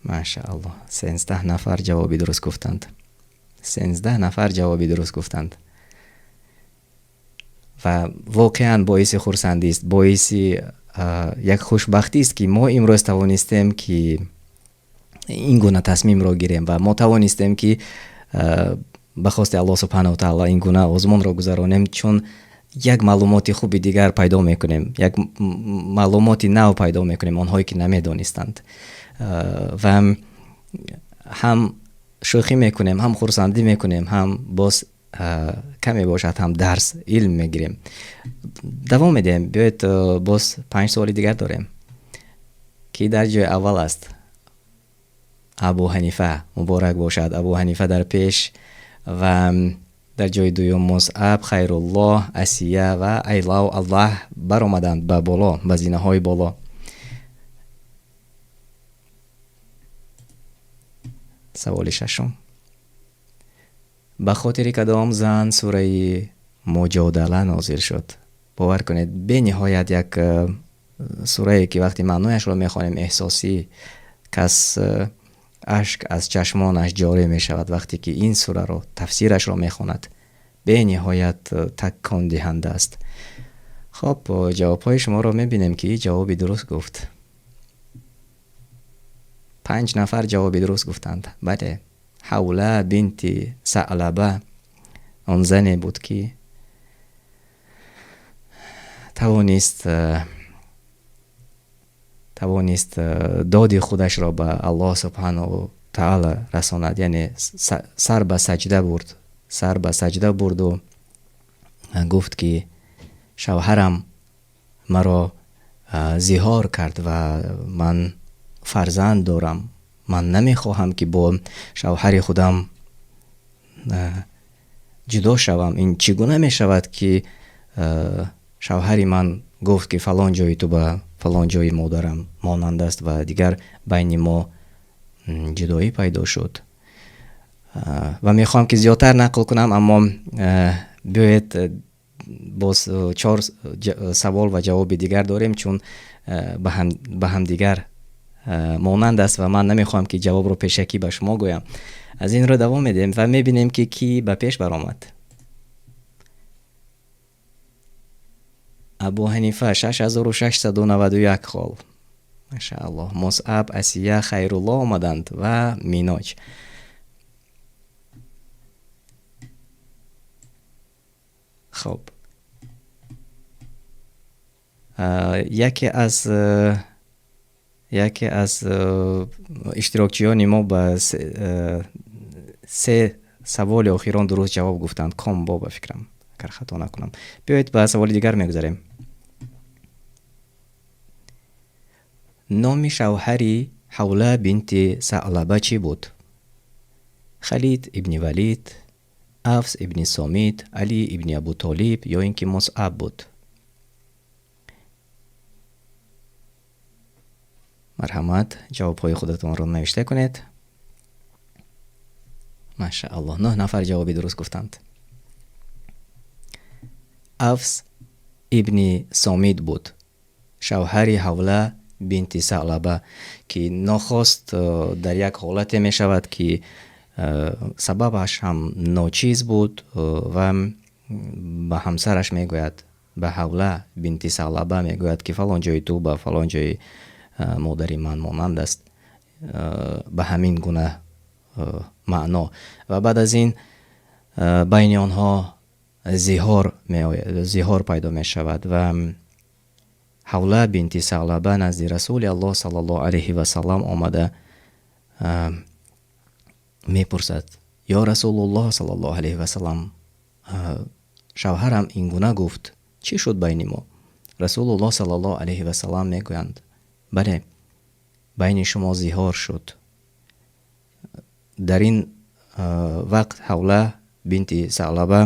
Машааллоҳ, 13 нафар ҷавоби дуруст гуфтанд. 13 нафар ҷавоби дуруст гуфтанд. Ва воқеан боиси хурсандист, боиси як хушбахтист, ки мо имрӯз тавонистем ки ин гуна тасмимро гирем ва мо тавонистем ки ба хости Аллоҳ субҳанаҳу ва таъоло ин гуна озмунро гузаронем, чун як маълумоти хуби дигар пайдо мекунем, як маълумоти нав пайдо мекунем онҳое ки намедонистанд. Ва ҳам шӯхӣ мекунем, ҳам хурсандӣ мекунем, ҳам боз каме бошад ҳам дарс илм мегирем. Давом медиҳем. Биёед, боз 5 суоли дигар дорем. Ки дар ҷои аввал аст? Абу Ҳанифа. Муборак бошад. Абу Ҳанифа дар пеш ва Дар ҷои дуюм Мусъаб, Хайруллоҳ, Асия ва Айлав Аллаҳ баромаданд ба боло, ба зинаҳои боло. Саволи шашум. Ба хотири кадом зан сураи Муҷодала нозил шуд? Бовар кунед, бениҳоят як сурае ки вақти маънояшро мехонем, эҳсосӣ кас ашк аз чашмонаш ҷорӣ мешавад вақте ки ин сураро, тафсирашро мехонад. Бениҳоят такондиҳанда аст. Хоб, ҷавобҳои шуморо мебинем, ки ҷавоби дуруст гуфт. 5 нафар ҷавоби дуруст гуфтанд. Бале, Ҳавла бинти Саълаба он зане буд, ки тавонист доди худашро ба Аллоҳ субҳанаҳу таала расонад, яъне сар ба саҷда бурд, сар ба саҷда бурду гуфт, ки шавҳарам маро зиҳор кард ва ман фарзанд дорам, ман намехоҳам, ки бо шавҳари худам ҷудо шавам. Ин чӣ гуна мешавад, ки шавҳари ман гуфт, ки фалон ҷои ту ба фалон ҷои модарам монанд аст ва дигар байни мо ҷудоӣ пайдо шуд. Ва мехоҳам, ки зиёдтар нақл кунам, аммо биёед, боз 4 савол ва ҷавоби дигар дорем, чун ба ҳамдигар монанд аст ва ман намехоҳам, ки ҷавобро пешакӣ ба шумо гӯям. Аз ин рӯ давом медиҳем ва мебинем, ки кӣ ба пеш баромад. Абу Ҳанифа 6691 хол. Машааллоҳ. Мусъаб, Асия, Хайруллоҳ омаданд ва Миноҷ. Хоб. Яке аз иштирокчиёни мо ба се саволи охирон дуруст ҷавоб гуфтанд. Комбо, ба фикрам, агар хато накунам. Биёед, ба саволи дигар мегузарем. Номи шавҳари Ҳавла бинти Саълаба чӣ буд? Халид ибни Валид, Авс ибни Сомит, Али ибни Абу Толиб ё ин ки Мусъаб буд? Марҳамат, ҷавобҳои худатонро навишта кунед. Машааллоҳ, 9 нафар ҷавоби дуруст гуфтанд. Авс ибни Сомит буд, шавҳари Ҳавла бинти Саълаба, ки нохост дар як ҳолате мешавад, ки сабабаш ҳам ночиз буд, ва ба ҳамсараш мегӯяд, ба Ҳавла бинти Саълаба мегӯяд, ки фалон ҷои ту ба фалон ҷои модари ман монанд аст, ба ҳамин гуна маъно. Ва баъд аз ин байни онҳо зиҳор меояд, зиҳор пайдо мешавад ва Ҳавла бинти Саълаба назди Расули Аллоҳ саллаллоҳу алайҳи васаллам омада мепурсад: ё Расулуллоҳ саллаллоҳу алайҳи васаллам, шавҳарам ин гуна гуфт, чӣ шуд байни мо? Расулуллоҳ саллаллоҳу алайҳи васаллам мегӯянд: бале, байни шумо зиҳор шуд. Дар ин вақт Ҳавла бинти Саълаба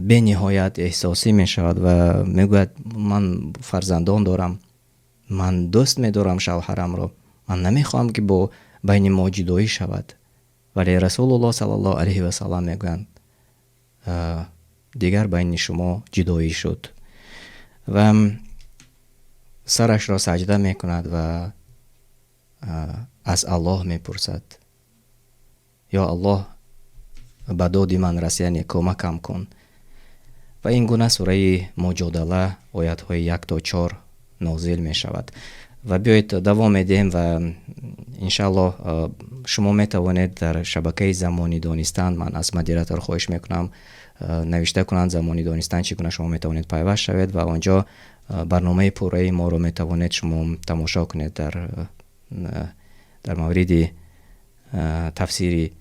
бениҳоят эҳсосӣ мешавад ва мегӯяд: ман фарзандон дорам, ман дӯст медорам шавҳарамро, ман намехоҳам, ки бо байни мо ҷудоӣ шавад. Вале Расулуллоҳ саллаллоҳу алайҳи васаллам мегӯянд: дигар байни шумо ҷудоӣ шуд. Ва сарашро саҷда мекунад ва аз Аллоҳ мепурсад: ё Аллоҳ, ба доди ман рас, яъне кӯмакам кун. Ва ин гуна сураи Муҷодала оятҳои 1 то 4 нозил мешавад. Ва биёед давом медиҳем ва иншааллоҳ шумо метавонед дар шабакаи Замони Донистан, ман аз модератор хоҳиш мекунам навишта кунанд Замони Донистан, чӣ гуна шумо метавонед пайваст шавед ва онҷо барномаи пурраи моро метавонед шумо тамошо кунед дар мавриди тафсири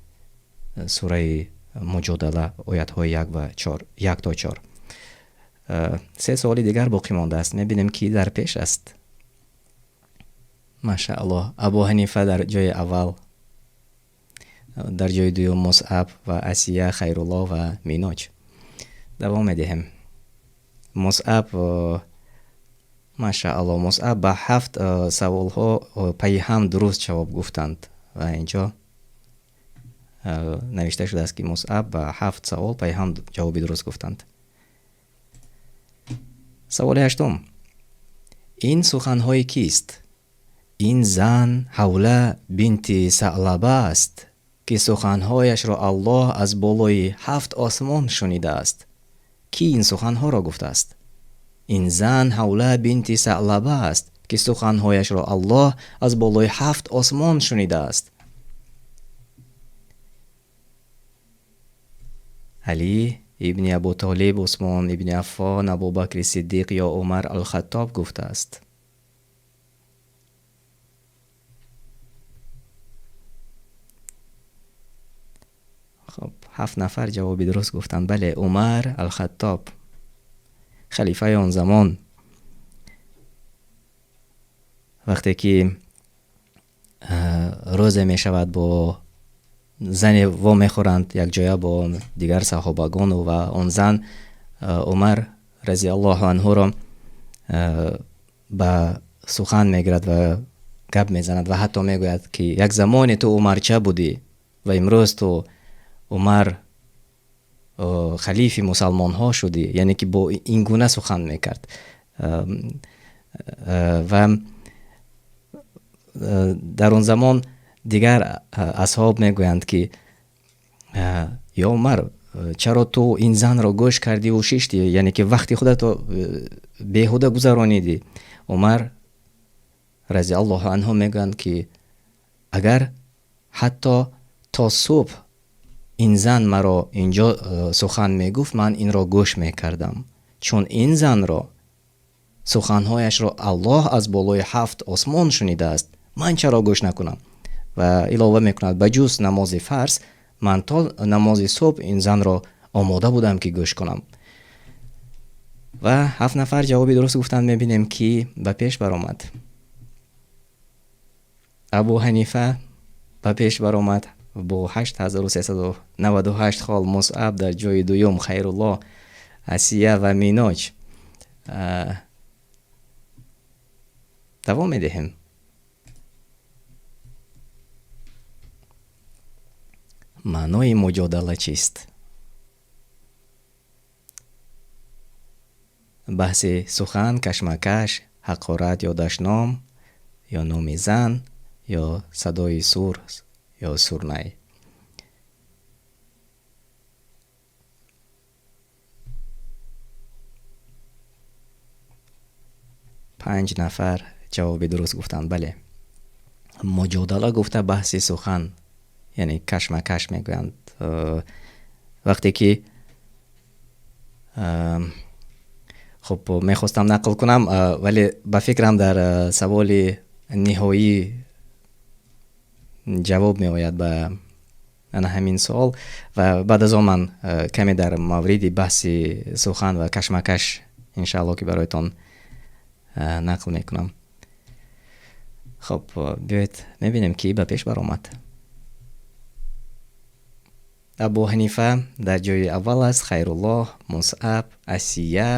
сураи Муҷодала оятҳои 1 ва 4, 1 то 4. Се суоли дигар боқӣ мондааст. Мебинем, ки дар пеш аст. Машааллоҳ, Абу Ҳанифа дар ҷои аввал. Дар ҷои дуюм Мусъаб ва Асия, Хайрулло ва Миноҷ. Давом медиҳем. Мусъаб, машаалло, Мусъаб ба 7 саволҳо пайи ҳам дуруст ҷавоб гуфтанд ва инҷо навишта шудааст, ки Мусъаб ба 7 савол пайи ҳам ҷавоби дуруст гуфтанд. Саволи ҳаштум. Ин суханҳои кист? Ин зан Ҳавла бинти Саълаба аст, ки суханҳояшро Аллоҳ аз болои 7 осмон шунидааст. Кӣ ин суханҳоро гуфтааст? Ин зан Ҳавла бинти Саълаба аст, ки суханҳояшро Аллоҳ аз болои 7 осмон шунидааст. Алӣ ибни Абу Толиб, Усмон ибни Аффон, Абубакри Сиддиқ ё Умар ал-Хаттоб гуфтааст. Хоб, 7 нафар ҷавоби дуруст гуфтанд. Бале, Умар ал-Хаттоб, халифаи он замон. Вақте ки рӯзе мешавад бо зане вомехӯранд якҷоя бо дигар саҳобагону ва он зан Умар разиаллоҳу анҳуро ба сухан мегирад ва гап мезанад ва ҳатто мегӯяд, ки як замоне ту Умарча будӣ ва имрӯз ту Умар халифи мусалмонҳо шудӣ, яъне ки бо ин гуна сухан мекард. Ва дар он замон дигар асҳоб мегӯянд, ки ё Умар, чаро ту ин занро гӯш кардиву шиштӣ, яъне ки вақти худатро беҳуда гузаронидӣ? Умар разиаллоҳу анҳу мегӯянд, ки агар ҳатто то субҳ ин зан маро инҷо сухан мегуфт, ман инро гӯш мекардам, чун ин занро суханҳояшро Аллоҳ аз болои 7 осмон шунидааст, ман чаро гӯш накунам? Ва илова мекунад, ба ҷуз намози фарз, ман то намози субҳ ин занро омода будам, ки гӯш кунам. Ва 7 нафар ҷавоби дуруст гуфтанд. Мебинем, ки ба пеш баромад. Абу Ҳанифа ба пеш баромад бо 8398 хол, Мусъаб дар ҷои дуюм, Хайрулло, Асия ва Миноҷ. Давом медиҳем. Маънои муҷодала чист? Баҳси сухан, кашмакаш, ҳақорат ё дашном, ё номи зан, ё садои сур ё сурнай. 5 нафар ҷавоби дуруст гуфтанд. Бале, муҷодала гуфта баҳси сухан, яъне кашмакаш мегӯянд. Вақте ки хуб мехостам нақл кунам, вале ба фикрам дар саволи ниҳоӣ ҷавоб меояд ба ана ҳамин суол ва баъд аз он ман каме дар мавриди баҳси сухан ва кашмакаш иншаалло ки бароятон нақл мекунам. Хуб, биёед мебинем, ки ба пеш баромад. Абу Ҳанифа дар ҷои аввал аст, Хайруллоҳ, Мусъаб, Асия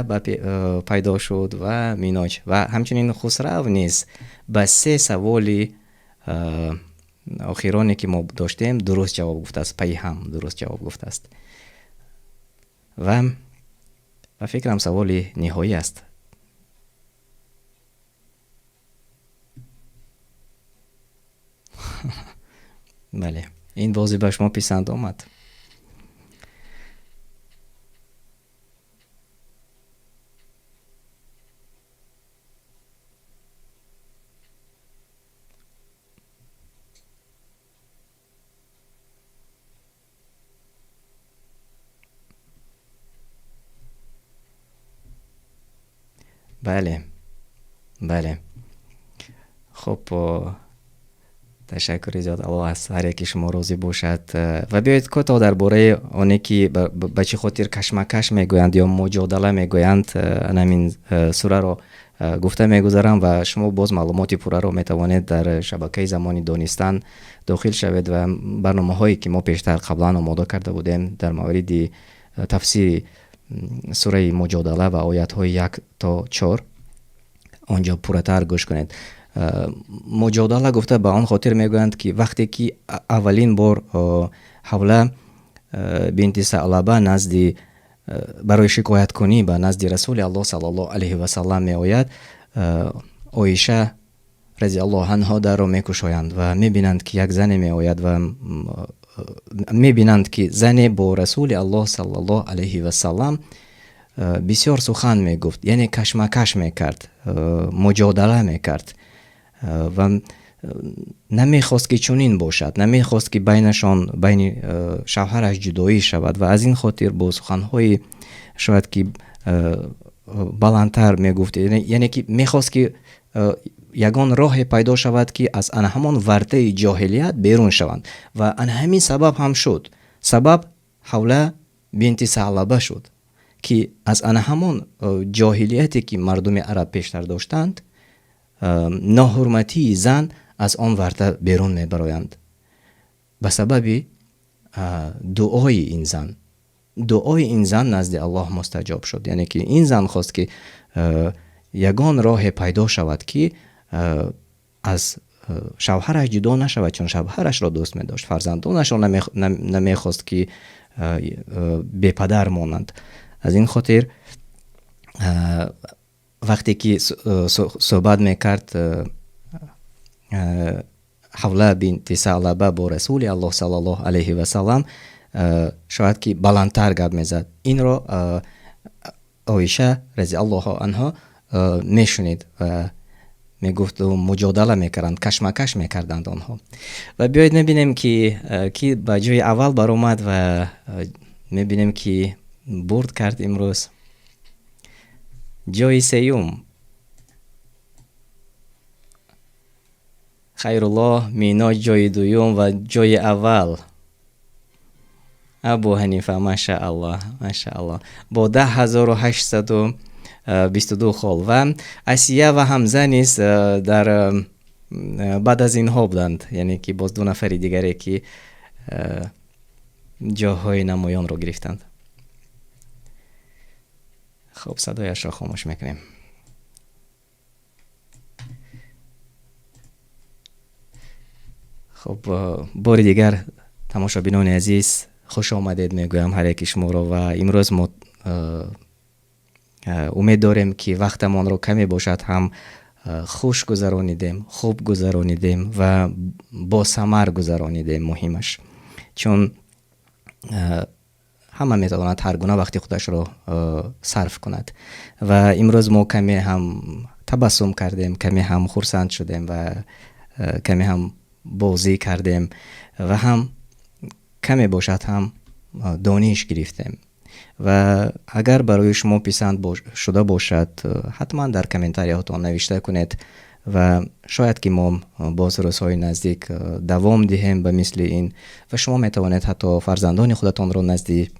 пайдо шуд ва Миноҷ ва ҳамчунин Хусрав низ ба 3 саволи охироне, ки мо доштем, дуруст ҷавоб гуфтааст, пайи ҳам дуруст ҷавоб гуфтааст. Ва ба фикрам саволи ниҳоӣ аст. Бале, ин бозӣ ба шумо писанд омад. Бале, бале. Хуб, ташаккури зиёд, Аллоҳ аз ҳар яки шумо розӣ бошад. Ва биёед кӯтоҳ дар бораи оне ки ба чӣ хотир кашмакаш мегӯянд ё муҷодала мегӯянд, анамин сураро гуфта мегузарам ва шумо боз маълумоти пурраро метавонед дар шабакаи Замони Донистан Дохил шавед ва барномаҳое, ки мо пештар қаблан омода карда будем дар мавриди тафсири сураи Муҷодала ва оятҳои 1 то 4, он ҷо пурратар гӯш кунед. Муҷодала гуфта ба он хотир мегӯянд, ки вақте ки аввалин бор Ҳавла бинти Саълаба назди барои шикояткунӣ ба назди Расули Аллоҳ саллаллоҳу алайҳи васаллам меояд, Оиша разиаллоҳу анҳо дарро мекушоянд ва мебинанд, ки як зане меояд, ва мебинанд, ки зане бо Расули Аллоҳ саллаллоҳу алайҳи васаллам бисёр сухан мегуфт, яъне кашмакаш мекард, муҷодала мекард ва намехост, ки чунин бошад, намехост, ки байнашон, байни шавҳараш ҷудоӣ шавад, ва аз ин хотир бо суханҳои шояд ки баландтар мегуфт, яъне ки мехост, ки ягон роҳе пайдо шавад, ки аз ана ҳамон вартаи ҷоҳилият берун шаванд. Ва ана ҳамин сабаб ҳам шуд, сабаб Ҳавла бинти Саълаба шуд, ки аз ана ҳамон ҷоҳилияте, ки мардуми араб пештар доштанд, ноҳурматии зан, аз он варта берун мебароянд ба сабаби дуои ин зан. Дуои ин зан назди Аллоҳ мустаҷоб шуд, яъне ки ин зан хост, ки ягон роҳе пайдо шавад, ки аз шавҳараш ҷудо нашавад, чун шавҳарашро дӯст медошт, фарзандонашро намехост, ки бепадар монанд. Аз ин хотир вақте ки суҳбат мекард Ҳавла бинти Саълаба бо Расули Аллоҳ саллаллоҳу алайҳи васаллам, шояд ки баландтар гап мезад. Инро Оиша разиаллоҳу анҳо мешунид ва мегуфт, муҷодала мекарданд, кашмакаш мекарданд онҳо. Ва биёед мебинем, ки ки ба ҷои аввал баромад, ва мебинем, ки бурд кард имрӯз. Ҷои сеюм Хайруллоҳ Мино, ҷои дуюм ва ҷои аввал Абу Ҳанифа. Машааллоҳ, машааллоҳ, бо 10 822 хол. Ва Асия ва Ҳамза низ дар баъд аз инҳо буданд, яъне ки боз ду нафари дигаре, ки ҷоҳои намоёнро гирифтанд. Хуб, садояшро хомӯш мекунем. Хуб, бори дигар, тамошобинони азиз, хуш омадед мегӯям ҳар яки шуморо. Ва имрӯз мо умед дорем, ки вақтамонро каме бошад ҳам хуш гузаронидем, хуб гузаронидем ва босамар гузаронидем. Муҳимаш, чун ҳама метавонад ҳар гуна вақти худашро сарф кунад, ва имрӯз мо каме ҳам табассум кардем, каме ҳам хурсанд шудем ва каме ҳам бозӣ кардем ва ҳам каме бошад ҳам дониш гирифтем. Ва агар барои шумо писанд шуда бошад, ҳатман дар комментарияҳотон навишта кунед, ва шояд ки мо боз рӯзҳои наздик давом диҳем ба мисли ин. Ва шумо метавонед ҳатто фарзандони худатонро назди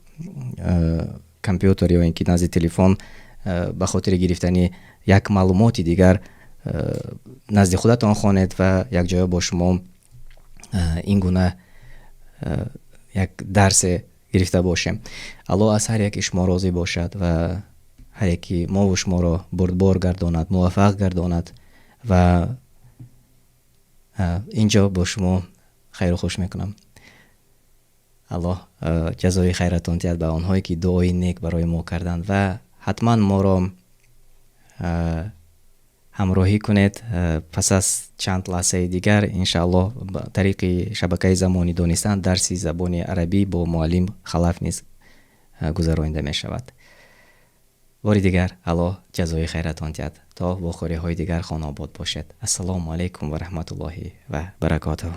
компютер ё ин ки назди телефон ба хотири гирифтани як маълумоти дигар назди худатон хонед ва якҷоя бо шумо ин гуна як дарсе гирифта бошем. Аллоҳ аз ҳар яки шумо розӣ бошад ва ҳар яки мову шуморо бурдбор гардонад, муваффақ гардонад. Ва инҷо бо шумо хайру хуш мекунам. Аллоҳ ҷазои хайратон диҳад ба онҳое, ки дуои нек барои мо карданд, ва ҳатман моро ҳамроҳӣ кунед. Пас аз чанд лаҳзаи дигар, иншааллоҳ, ба тариқи шабакаи Замони Донистан дарси забони арабӣ бо муаллим Халаф низ гузаронида мешавад. Бори дигар Аллоҳ ҷазои хайратон диҳад. То вохӯриҳои дигар хонаобод бошед. Ассалому алайкум ва раҳматуллоҳи ва баракотуҳ.